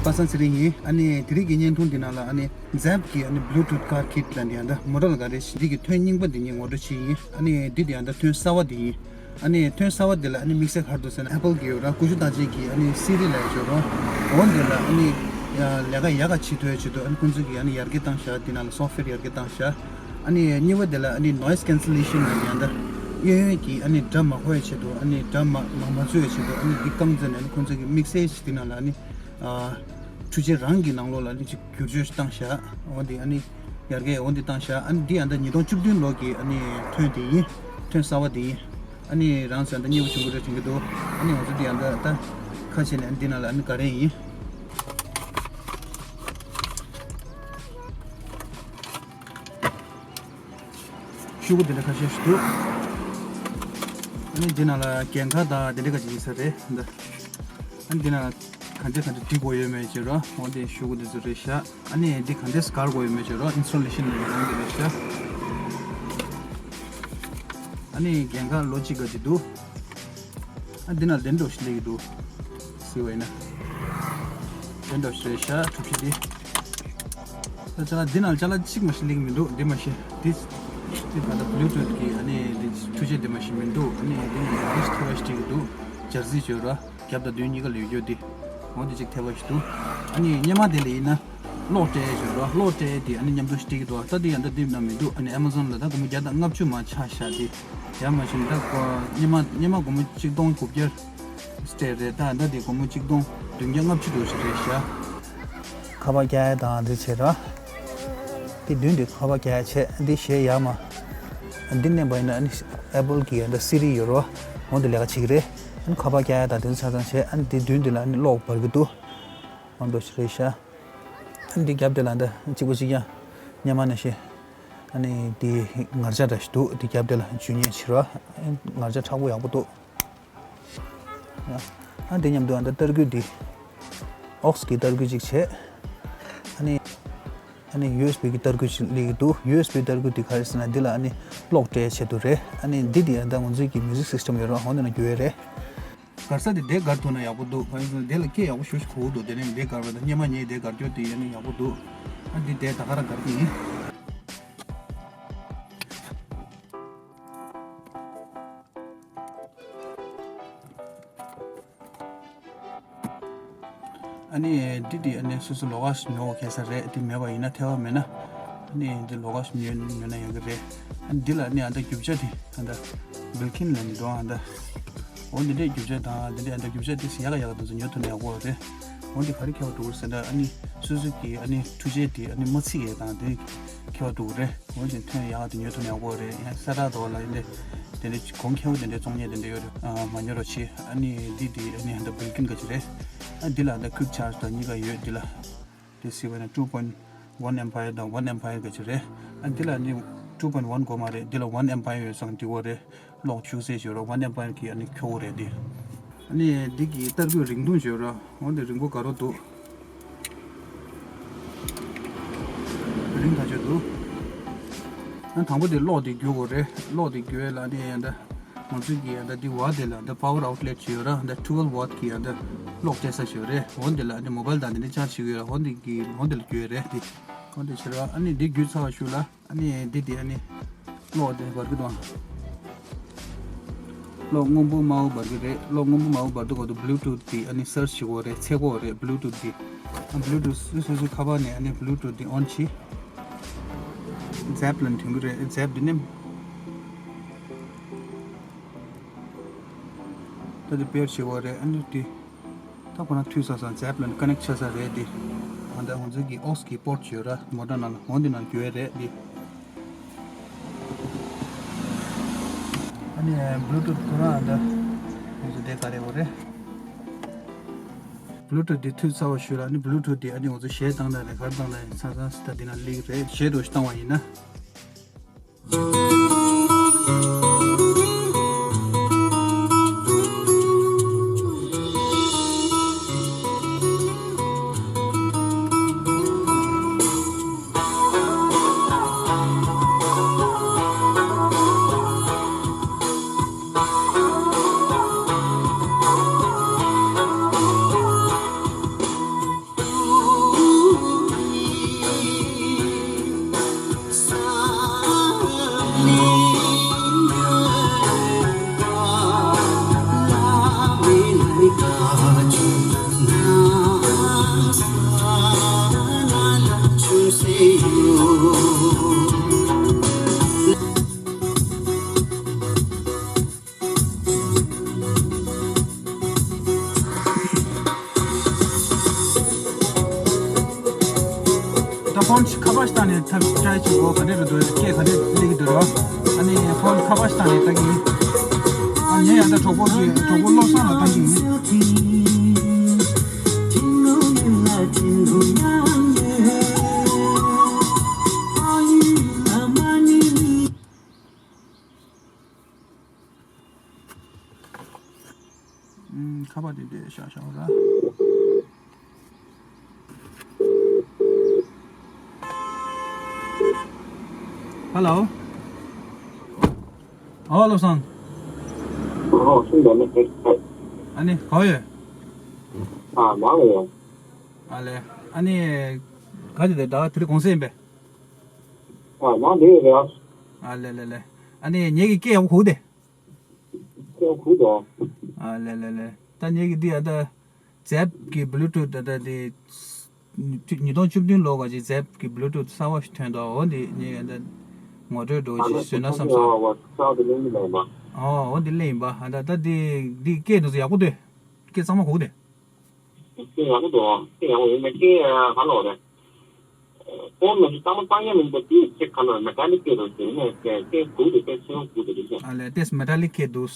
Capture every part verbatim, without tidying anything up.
པ་སངས་ཚེ་རིང་ཡིན། ཨ་ནི་དེ་རིང་གི་བརྙན་ཐུང་འདི་ནང་ལ་ཨ་ནི་ཛེབ་ཀྱི་ཨ་ནི་Bluetooth car kit ལབ་ནས་ཡང་ད་མོ་ཊ་ལ་ག་རེ་ཞིག་འདི་གི་ཐོན་རྙིང་པ་འདི་ངས་ངོ་སྤྲོད་བྱེད་ཡིན། ཨ་ནི་འདི་དེ་ཡང་ད་ཐོན་གསར་བ་འདི་ཡིན། ཨ་ནི་ཐོན་གསར་བ་འདི་ལ་ཨ་ནི་དམིགས་བསལ་ག་རེ་འདུག་ཟེར་ན་Apple གི་ཡོད་ར་ཀུ་ཤུ་རྟགས་ཅན་གྱི་ཨ་ནི་Siri ལབ་ཡ་ཅིག་ཡོད་ར། འོ་འདི་ལ་ཨ་ནི་ལས་ཀ་ཡག་ག་བྱེད་ཐུབ་ཡ་ཆེད་དུ་ཨ་ནི་ཁོང་ཚོ་གིས་ཨ་ནི་ཡར་རྒྱས་བཏང་ཤག་འདི་ནང་ལ་software ཡར་རྒྱས་བཏང་ཤག་ཨ་ནི་གཉིས་པ་དེ་ལ་ཨ་ནི་noise cancellation ལབ་ཡ་ད་གཡས་གཡོན་གྱི་ཨ་ནི་སྒྲ་མ་གོ་ཡ་ཆེད་དུ་ཨ་ནི་སྒྲ་མ་མ་མ་ཚོར་ཡ་ཆེད་དུ་ཨ་ནི་འདི་རྐང་བཙུགས་ནས་ཨ་ནི་ཁོང་ཚོ་གི་དམིགས་བསལ་ཞིག་འདི་ནང་ལ་ཨ་ནི་ཨ་འཕྲུལ་ཆས་རང་གི་ནང་ལོགས་ལ་ཨ་ནི་ཅིག་བསྒྱུར་བཅོས་ཤིག་བཏང་ཤག་འོ་འདི་ཨ་ནི་ཡར་རྒྱས་འོ་འདི་བཏང་ཤག་ཨ་ནི་འདི་ཡང་ད་ཉིས་སྟོང་བཅུ་བདུན་ལོ་གི་ཨ་ནི་ཐོན་དེ་ཡིན། ཐོན་གསར་བ་དེ་ཡིན། ཨ་ནི་རང་ཚོ་ཡང་ད་མཉེས་པོ་བྱུང་གི་རེད་དྲན་གྱི་འདུག་ཨ་ནི་ང་ཚོ་འདི་ཡང་ད་ད་ཁ་ཕྱེ་ནས་ཨ་ནི་འདི་ནང་ལ་ཨ་ནི་ག་རེ་ཡིན། ཤོག་གུ་དེ་འདྲ་ཁ་ཤས་ཤིག་འདུག་ཨ་ནི་འདི་ནང་ལ་འགན་ཁག་དང་དེ་འདྲ་ཁ་ཅིག་ཡིན་ས་རེད་འདི། ཨ་ནི་འདི་ནང་ག་འདྲ་ག་འདྲ་འབྲི་དགོས་ཡོད་མེད་ཅེས་རོ། འོ་དེ་ཤོག་གུ་དེ་ཚོ་རེད་ཤག་ཨ་ནི་འདི་ག་འདྲས་གར་དགོས་ཡོད་མེད་ཅེས་རོ། installation ནང་གི་རང་གི་རེད་ཤག་ཨ་ནི་འགན་ཁག་ལོ་གཅིག་ག་ཅིག་འདུག་ཨ་འདི་ནང་བདེ་འགྲོ་ཞིག་སླེབས་ཀྱི་འདུག་སྲིད་པ་ཡིན་ན། བདེ་འགྲོ་ཞིག་རེད་ཤག་གྲུ་བཞི་འདི། ད་ཅ་ལག་འདི་ནང་ཅ་ལག་གཅིག་མ་ཞིག་སླེབས་ཀྱི་མི་འདུག་འདི་མ་ཤེས། འདི་འདི་ད་ལྟ་Bluetooth གི་ཨ་ནི་འདི་འཕྲུལ་ཆས་འདི་མ་ཞིག་མི་འདུག་ཨ་ནི་འདི་ནང་འདི་ཐེ་བ་ཞིག་སྤྲད་ཀྱི་འདུག་འབྱར་རྩི་བྱོས་ར། རྒྱབ་དང་མདུན་གཉིས་ཀ་ལ་ཡོད་རྒྱུ་འདི། འོ་འདི་གཅིག་ཐེ་བ་ཞིག་འདུག་ཨ་ནི་སྔོན་མ་དེ་ལ་ཡིན་ན། གློག་སྤྲད་བྱོས་ར། གློག་སྤྲད་དེ་ཨ་ནི་མཉམ་དུ་སྤྲད་ཀྱི་འདུག་ད་འདི་ཡང་ད་འདི་ནང་མི་འདུག་ཨ་ནི་Amazon ལ་ད་སྒོར་མོ་བརྒྱ་དང་ལྔ་བཅུ་མ་ཆག་ཤག་འདི། ཡར་མ་ཕྱིན་ད་སྔོན་མ་སྔོན་མ་སྒོར་མོ་གཅིག་སྟོང་དགུ་བརྒྱ་སྤྲད་རེད། ད་ད་འདི་སྒོར་མོ་གཅིག་སྟོང་བདུན་བརྒྱ་ལྔ་བཅུ་འདུག་ཞིག་རེད་ཤག་ཁ་པར་རྒྱག་ཡ་དང་འདི་བྱེད་ར། དེ་མདུན་དེ་ཁ་པར་རྒྱག་ཡ་བྱས་འདི་གཞས་ཡར་མ། འདི་མནན་པ་ཡིན་ན་ཨ་ནི་Apple གི་ཨ་ནི་Siri ཡོད་རོ། འོ་འདི་ལས་ཀ་བྱེད་ཀྱི་རེད། ཨ་ནི་ཁ་པར་རྒྱག་ཡ་དང་དེ་ཚོ་ཆ་ཚང་བྱས་ཨ་ནི་འདི་མདུན་འདི་ལ་ཨ་ནི་གློག་འབར་གྱི་འདུག་འོ་འདི་རེད་ཤག་ཨ་ནི་འདི་རྒྱབ་དེ་ལ་འདི་གཅིག་པ་གཅིག་རྐྱང་སྔོན་མ་ནང་བཞིན་ཨ་ནི་འདི་ངར་ལྕགས་འདྲ་ཞིག་འདུག་འདི་རྒྱབ་དེ་ལ་འཇུ་མཁན་བྱེད་རོ། ངར་ལྕགས་མཁྲེགས་པོ་ཡག་པོ་འདུག་ཨ་འདི་མཉམ་དུ་ཨ་འདི་ཏར་སྐུད་འདི་ཨོགས་ཀྱི་ཏར་སྐུད་ཅིག་བྱས། ཨ་ནི་ཨ་ནི་ཡུ་ཨེས་བི་གི་ཏར་སྐུད་ཅིག་སླེབས་ཀྱི་འདུག་ཡུ་ཨེས་བི་ཏར་སྐུད་འདི་ག་རེ་ཟེར་ན་འདི་ལ་ཨ་ནི་གློག་སྤྲད་ཆེད་དུ་རེད། ཨ་ནི་འདི་འདི་ཨ་ད་ང་ཚོའི་གི་མིའུ་ཟིག་སིས་ཊམ་ཡོད་རེད། འོ་འདི་ན་འགྱུར་ཡས་རེད། གར་ས་དེ་འདི་གར་ཐུབ་ན་ཡག་པོ་འདུག་ཁ་ཡིན་ཙང་འདི་ལ་སྐད་ཡག་པོ་ཞེ་པོ་ཞིག་གོ་གི་འདུག་དེ་ནས་འདི་གར་བ་དང་སྔོན་མ་ངས་འདི་གར་རྒྱུ་དེ་ཡིན་ན་ཡག་པོ་འདུག་ཨ་འདི་འདི་ད་ག་རང་གར་གི་ཡིན། ཨ་ནི་འདི་འདི་ཨ་ནི་སོ་སོ་ལོགས་ཀ་ཉོ་དགོས་ས་རེད། འདི་མེད་པ་ཡིན་ན་ཐེ་བ་མེད་ན། ཨ་ནི་འདི་ལོགས་ཀ་ཉོ་ཉོ་ན་ཡོང་གི་རེད། ཨ་ནི་འདི་ལ་ཨ་ནི་ཨ་ད་རྒྱུ་ཆ་དེ་ཨ་ད་བིལ་ཁིན་ལ་ནི་འགྲོ་ཨ་ད། འོ་འདི་འདྲའི་རྒྱུ་ཆ་དང་འདི་འདྲའི་ཨ་ད་རྒྱུ་ཆ་དེ་ཡག་ག་ཡག་ག་དེ་ཚོ་ཉོ་ཐུབ་ན་ཡག་པོ་རེད། འོ་འདི་ག་རེ་ཁྱད་པར་འདུག་ཟེར་ན་ཨ་ནི་སོ་སོ་གི་ཨ་ནི་འཕྲུལ་ཆས་དེ་ཨ་ནི་མ་ཚིག་ཡས་དང་དེ་ཁྱད་པར་འདུག་རེད། འོན་ཀྱང་ཐོན་ཡག་དེ་ཉོ་ཐུབ་ན་ཡག་པོ་རེད། ཡང་ས་ཁྲ་དོ་ལ་ཡིན་ཏེ་དེ་འདྲའི་གོང་ཁེ་པོ་དེ་འདྲའི་བཙོང་མཁན་དེ་འདྲ་ཡོད་རེད། ཨ་མ་ཉོ་རོགས་བྱེད། ཨ་ནི་འདི་འདི་ཨ་ནི་ཧན་ད་བིལ་ཁིན་ག་ཅི་རེད། ཨ་འདི་ལ་ད་quick charge དང་གཉིས་ཀ་ཡོད། འདི་ལ་དེ་སི་བ་ན་two point one ampere དང་one ampere ག་ཅི་རེད། ཨ་འདི་ལ་ནི་two point one དགོས་མ་རེད། འདི་ལ་one ampere ཡོད་ཙང་འགྲིག་གོ་རེད། གློག་ཆུ་སེ་ཞོ་ར་one ampere གི་ཨ་ནི་ཁྱོ་བོ་རེད་འདི། ཨ་ནི་འདི་གི་ཏར་སྐུད་རིང་ཐུང་ཞོ་ར། འོ་འདི་རིང་པོ་དགའ་རོགས་འདུག་རིང་ཐག་ཆོད་འདུག་ཨ་དང་པོ་དེ་གློག་དེ་རྒྱུ་དགོས་རེད། གློག་དེ་རྒྱུ་ཡས་ལ་ཨ་ནི་ཡ་ད་ང་ཚོའི་གི་ཡ་ད་འདི་བ་དེ་ལ་ད་power outlet ཞིག་ཡོད་ར། ད་twelve watt གི་ཡ་ད་གློག་སྤྲད་ས་ཞིག་ཡོད་རེད། འོ་འདི་ལ་ཨ་ནི་མོ་བལ་དང་འདི་འདྲ་ཅར་ཇི་བྱེད་ཀྱི་ཡོད་ར། འོ་འདི་གི་འོ་འདི་ལ་རྒྱུ་ཡས་རེད་འདི། འོ་འདི་ཕྱིར་ར། ཨ་ནི་འདི་རྒྱུ་ཚར་བ་ཤུལ་ལ། ཨ་ནི་འདི་འདི་ཨ་ནི་གློག་འདི་འབར་གི་འདུག་གློག་སྔོན་པོ་དམར་པོ་འབར་གི་རེད། གློག་སྔོན་པོ་དམར་པོ་འབར་དུས་སྐབས་སུ་Bluetooth འདི་ཨ་ནི་search བྱེད་དགོས་རེད། འཚོལ་དགོས་རེད་Bluetooth འདི། ཨ་Bluetooth སོ་སོའི་ཁ་པར་ནས་ཨ་ནི་Bluetooth འདི་on བྱེད། ཛེབ་ལ་ཐོན་གི་རེད། ཛེབ་འདི་ནི་ད་འདི་པེར་བྱེད་དགོས་རེད། ཨ་ནི་འདི། ད་ཁོ་རང་མཐུད་ས་སང་ཛེབ་ལ་ཀ་ནེག་ཆགས་ས་རེད་འདི། ཨ་ད་ང་ཚོའི་གི་ཨོགས་ཀྱི་པོར་ཊི་ཡོད་ར། མོ་ཊ་ནང་ལ་འོ་འདི་ནང་རྒྱུ་ཡས་རེད་འདི། ཨ་ནི་Bluetooth ཁོ་རང་ཨ་ད་ང་ཚོ་དེ་ག་རེ་འོ་རེད། Bluetooth འདི་མཐུད་ཚར་བ་ཞུ་ལ། ཨ་ནི་Bluetooth འདི་ཨ་ནི་ང་ཚོ་གཞས་བཏང་ན་རེད། ག་རེ་བཏང་ན་རེད། ཚང་ཚང་ད་འདི་ནང་སླེབས་རེད། གཞས་འདྲ་ཞིག་བཏང་བ་ཡིན་ན། ད་ཕོན་ཁ་པར་ཞིག་བཏང་ནས་ཐབས་ཅག་ཅིག་གོ་ག་འདྲས་རེད་འདུག་སྐད་ག་འདྲས་སླེབས་ཀྱི་འདུག་རོ། ཨ་ནི་ཕོན་ཁ་པར་ཞིག་བཏང་ནས་ལྟ་གི་ཡིན། ཨ་ངས་ཡང་ད་གྲོགས་པོ་གི་གྲོགས་པོ་བློ་བཟང་ལ་བཏང་གི་ཡིན། ཨུམ། ཁ་པར་དེ་འདྲས་བཞག་བཞག་ར། ཧ་ལོ། ཨོ་བློ་བཟང་། ཨོ་སུ་འདྲ་ནི་ཨེ། ཨ་ནི་ག་པར་ཡོད། ཨ་མ་ལ་ཡོད། ཨ་ལེ། ཨ་ནི་ག་ཅི་དེ་ད་དེ་རིང་གུང་སེང་ཡིན་པས། ཨ་མ་འདི་རེད། ཨ་ལེ་ལེ་ལེ། ཨ་ནི་ངེད་ཀྱི་སྐད་ཡག་པོ་གོ་གི་དེ། ཁྱོད་ཁུག་དང་། ཨ་ལེ་ལེ་ལེ། ད་ངེད་ཀྱི་འདི་ཨ་ད་ཛེབ་ཀྱི་བླུ་ཊུཐ་ད་ད་འདི་ཉིས་སྟོང་བཅུ་བདུན་ལོ་ག་ཅིག་ཛེབ་ཀྱི་བླུ་ཊུཐ་གསར་པ་ཞིག་ཐོན་འདུག་འོ་འདི་ངས་ཨ་ད་ངོ་སྤྲོད་འདྲ་བོ་ཞིག་བཟོས་ན་བསམ་སོང་། ཨོ་འོ་འདི་ལས་ཡིན་པ། ཨ་ད་ད་འདི་འདི་སྐད་འདི་ཚོ་ཡག་པོ་འདུག་སྐད་གཙང་མ་གོ་གི་འདུག་སྐད་ཡག་པོ་འདུག་སྐད་ཡག་པོ་ཡིན་པས་སྐད་ག་ལོག་རེད། ཨོ་མ་ཞིག་གཙང་མ་གཙང་ཡ་མིན་པ་དེ་ཅིག་ག་ལོག་མེ་ཏཱ་ལིག་སྐད་རེད་ཟེར་ནས་སྐད་སྐད་གོ་གི་འདུག་སྐད་ཆེན་པོ་གོ་གི་འདུག་ཨ་ལས་ཏེས་མེ་ཏཱ་ལིག་སྐད་འདུག་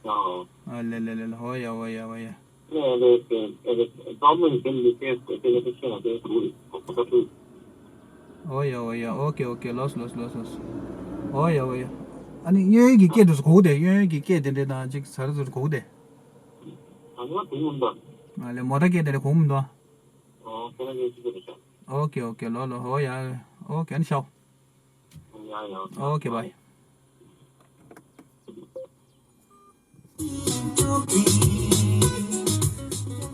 ཨ་ལས་ལས་ལས་ལས་ཧོ་ཡ་ཧོ་ཡ་ཧོ་ཡ། ཨོ་ཡ་ཧོ་ཡ། ཨོ་ཀེ་ཨོ་ཀེ། ལོས་ལོས་ལོས། ཨོ་ཡ་ཧོ་ཡ། ཨ་ནི་གཡས་གཡོན་གྱི་སྐད་དུ་གོ་གི་དེ། གཡས་གཡོན་གྱི་སྐད་དེ་འདྲས་དང་ཅིག་ཟ་ར་ཟུར་གོ་གི་དེ། ཨ་ནི་མོ་ཊ་སྐད་དེ་འདྲས་གོ་མི་འདུག་ཨོ་ཁོ་རང་གིས་ཅི་ཟེར་རེད་ཤག་ཨོ་ཀེ་ཨོ་ཀེ། ལོས་ལོས། ཨོ་ཡ། ཨོ་ཀེ། ཨ་ནི་ཤའོ། ཡ་ཡ། ཨོ་ཀེ་བྷའི།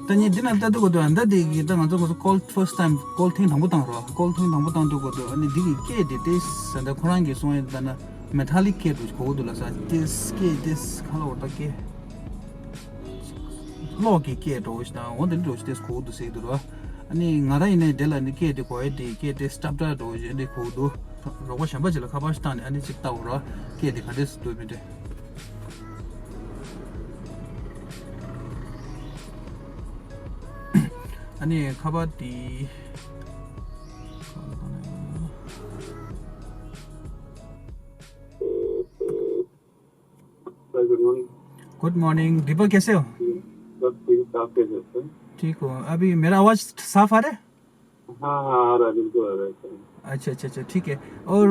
ད་ངས་འདི་ན་ལྟ་དུས་གོ་དུས་ཨ་ད་འདི་གི་ད་ང་ཚོ་ང་ཚོ་ཀོལ་ཕར་སི་ཊི་ཊའིམ་ཀོལ་ཐེངས་དང་པོ་བཏང་རོགས། ཀོལ་ཐེངས་དང་པོ་བཏང་དུས་གོ་དུས་ཨ་ནི་འདི་གི་སྐད་དེ་ཏེས་ཨ་ད་ཁོ་རང་གིས་གསུང་ཡས་ད་ན་མེ་ཐ་ལིག་སྐད་དུ་གོ་གི་འདུག་ལ་ས། ཏེས་སྐད་ཏེས་ཁ་ལོ་ད་སྐད་གློག་གི་སྐད་འདྲ་བོ་ཞིག་དང་འོ་འདི་འདྲ་བོ་ཞིག་ཏེས་གོ་གི་འདུག་ཟེར་གི་འདུག་རོགས། ཨ་ནི་ང་རང་ཡིན་ནའི་དེ་ལ་ནི་སྐད་དེ་གོ་ཡས་དེ་སྐད་དེ་སྲབ་སྲབ་འདྲ་བོ་ཞིག་འདི་གོ་གི་འདུག་རོགས་པ་གཞན་པ་ཅིག་ལ་ཁ་པར་ཞིག་བཏང་ནས་ཨ་ནི་ཅིག་ལྟ་འོ་ར། སྐད་དེ་ག་འདྲས་སུ་འདུག་མི་འདྲ། ཨ་ནི་ཁ་པར་དེ། sir, good morning. Good morning. Deepak, कैसे हो? बस ठीक, आप कैसे हो सर? ठीक हो। अभी मेरा आवाज़ साफ आ रहा है? हाँ, हाँ, आ रहा है, बिल्कुल आ रहा है सर। अच्छा, अच्छा, अच्छा, ठीक है। और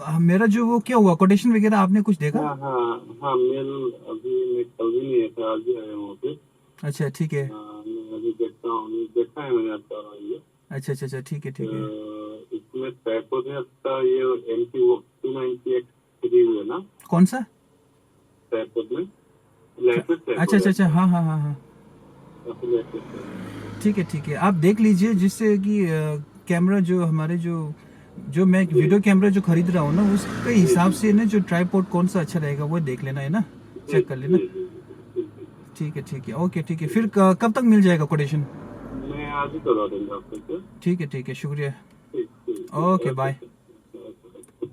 अ, मेरा जो वो क्या हुआ, कोटेशन वगैरह आपने कुछ देखा? हाँ, हाँ, हाँ, मेल अभी मैं कल भी नहीं आया था, आज ही आया हूँ वापस। अच्छा, ठीक है। हाँ, मैं अभी देखता हूँ, ये देखा है मैंने आपका ये। अच्छा, अच्छा, अच्छा, ठीक है, ठीक है। अ, इसमें सैफुद्दीन का ये एम टी वो टू नाइंटी एक्स थ्री है ना? कौन सा? सैफुद्दीन। लेटेस्ट है अच्छा, अच्छा, अच्छा, हाँ, हाँ, हाँ, हाँ। काफी लेटेस्ट है। ठीक है, ठीक है, आप देख लीजिए, जिससे कि अ, कैमरा जो हमारे जो जो मैं एक वीडियो कैमरा जो खरीद रहा हूँ ना, उसके हिसाब से ना जो ट्राइपॉड कौन सा अच्छा रहेगा वो देख लेना, है ना? चेक कर लेना। जी, जी, जी, जी। ठीक है, ठीक है, ओके, ठीक है। फिर क- कब तक मिल जाएगा कोटेशन? मैं आज ही करवा दूंगा आपको सर। ठीक है, ठीक है, शुक्रिया। ठीक, ठीक, ठीक। Okay, bye. Okay, okay.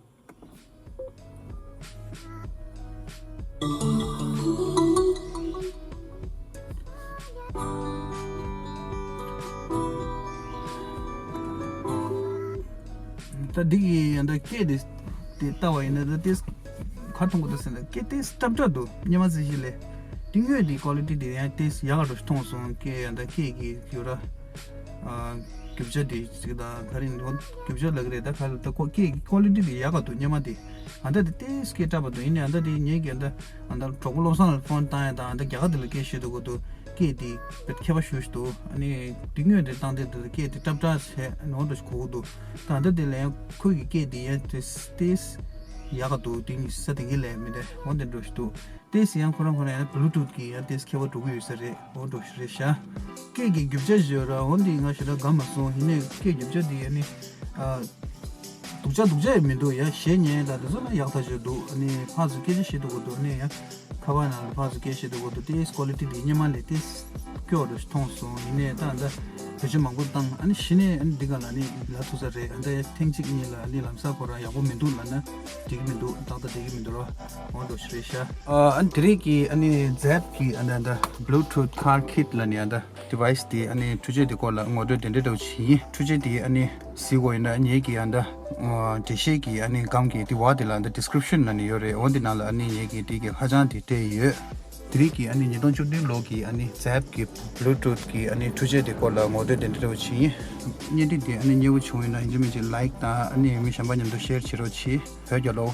ད་འདི་གི་ཡང་ད་སྐད་དེ་དེ་ལྟ་བ་ཡིན་ན་ད་དེ་ག་མཐོང་གི་འདུག་ཟེར་ན་སྐད་དེ་སྲབ་སྲབ་འདུག་སྙན་མ་ཟིག་ཞིག་ལས། དེ་དངོས་དེ་ཀོ་ལི་ཊི་དེ་ཡང་དེ་ཡག་འགྲོ་ཞིག་མཐོང་སོང་། སྐད་ཡང་ད་སྐད་ཀྱི་ཡོད་ར། ཨ་རྒྱུ་ཆ་དེ་ཅིག་ད་ག་རེ་ཡིན་ནོ། རྒྱུ་ཆ་ལབ་ཀྱི་རེད། ད་ག་ལ་ད་ཀོ་སྐད་ཀྱི་ཀོ་ལི་ཊི་དེ་ཡག་ག་འདུག་སྙན་མ་དེ། ཨ་ད་དེ་ཏོག་ཙམ་སྐད་སྲབ་པ་འདུག་ཡིན་ནའི་ཨ་ད་དེ་ངེད་ཀྱི་ཨ་ད་ཨ་ད་གྲོགས་པོ་བློ་བཟང་ལ་ཕོན་བཏང་ཡ་དང་ཨ་ད་རྒྱ་གར་དེ་ལ་སྐད་བཤད་འདུག་གོ་འདུག་སྐད་དེ་དཔེ་ཁྱད་པར་ཞེ་པོ་ཞིག་འདུག་ཨ་ནི་དེ་དངོས་དེ་བཏང་དེ་དེ་སྐད་དེ་སྲབ་སྲབ་བྱས་ནོར་འདྲ་ཞིག་གོ་གི་འདུག་ད་ཨ་ད་དེ་ལ་ཡང་ཁོའི་གི་སྐད་དེ་ཡང་དེ་ཏོག་ཙམ་ཡག་ག་འདུག་དེ་གཉིས་ས་དེ་གི་ལས་མི་འདྲ་འོ་དེ་འདྲ་ཞིག་འདུག་ཏོག་ཙམ་ཡང་ཁོ་རང་ཁོ་རང་ཡང་བླུ་ཊུཐ་གི་ཡང་ཏོག་ཙམ་ཁྱད་པར་འགྲོ་གི་ཡོད་ས་རེད། འོ་འདྲ་ཞིག་རེད་ཤག་སྐད་ཀྱི་རྒྱུ་ཆ་ཞིག་ཡོད་ར། འོ་འདི་ང་ཞེ་དྲག་དགའ་མ་སོང་། ཡིན་ནའི་སྐད་རྒྱུ་ཆ་འདི་ཡ་ནི་ཨ། སྡུག་ཅག་སྡུག་ཅག་ཡང་མི་འདུག་ཡ་གཞས་ཉན་ཡ་ད་དེ་ཚོ་ལ་ཡག་ཐག་ཆོད་འདུག་ཨ་ནི་ཕར་ཚུར་སྐད་ཆ་བཤད་འདུག་གོ་འདུག་ཨ་ནི་ཡ་ཁ་པར་ནང་ལ་ཕར་ཚུར་སྐད་བཤད་འདུག་གོ་འདུག་ཏོག་ཙམ་ཀོ་ལི་ཊི་འདི་སྔོན་མ་ལས་ཏོག་ཙམ་སྐྱོ་བ་འདྲ་ཞིག་མཐོང་སོང་། ཡིན་ནའི་ད་ད་ བེད་སྤྱོད་མང་པོ་བཏང་། ཨ་ནི་གཞི་ནས་ཨ་ནི་འདི་ག་ལ་ཨ་ནི་ལབ་ཐུབ་ས་རེད། ཨ་ནི་ཐེངས་གཅིག་གཉིས་ལ་ཨ་ནི་ལམ་སང་ཁོ་རང་ཡག་པོ་མི་འདུག་ལབ་ན་འགྲིག་གི་མི་འདུག་ཏག་ཏག་འགྲིག་གི་མི་འདུག་ར། འོ་འདྲ་ཞིག་རེད་ཤག་ཨ་ཨ་ནི་དེ་རིང་གི་ཨ་ནི་ཛེབ་གི་ཨ་ནི་ཨ་ད་Bluetooth Car Kit ལབ་ནི་ཨ་ད་ཌི་ཝའི་སི་དེ་ཨ་ནི་འཕྲུལ་ཆས་དེ་སྐོར་ལ་ངོ་སྤྲོད་དེ་འདྲ་འདྲ་བོ་ཞིག་ཡིན། འཕྲུལ་ཆས་དེ་ཨ་ནི་གཟིགས་དགོས་ཡིན་ན་ངེད་ཀྱི་ཨ་ད་འགྲེལ་བཤད་ཀྱི་ཨ་ནི་སྒང་གི་དེ་བ་དེ་ལ་ཨ་ད་ཌི་སི་ཀི་རིབ་ཤན་ལབ་ནི་ཡོད་རེད། འོ་དེ་ནང་ལ་ཨ་ནི་ངེད་ཀྱི་དེ་གི་ཧ་ཅང་དེ་སྤྲད་ཡོད། དེ་རིང་གི་ཨ་ནི་ཉིས་སྟོང་བཅུ་བདུན་ལོ་གི་ཨ་ནི་ཛེབ་གི་Bluetooth གི་ཨ་ནི་འཕྲུལ་ཆས་དེ་སྐོར་ལ་ངོ་སྤྲོད་དེ་འདྲ་འདྲ་བོ་བྱེད་ཡིན། བརྙན་འཕྲིན་དེ་ཨ་ནི་མཉེས་པོ་བྱུང་ཡོད་ན་ཡིན་གཅིག་མིན་གཅིག་ལའིཀ་དང་ཨ་ནི་མི་གཞན་པ་མཉམ་དུ་ཤེར་བྱེད་རོགས་གྱིས། བོད་རྒྱལ་ལོ།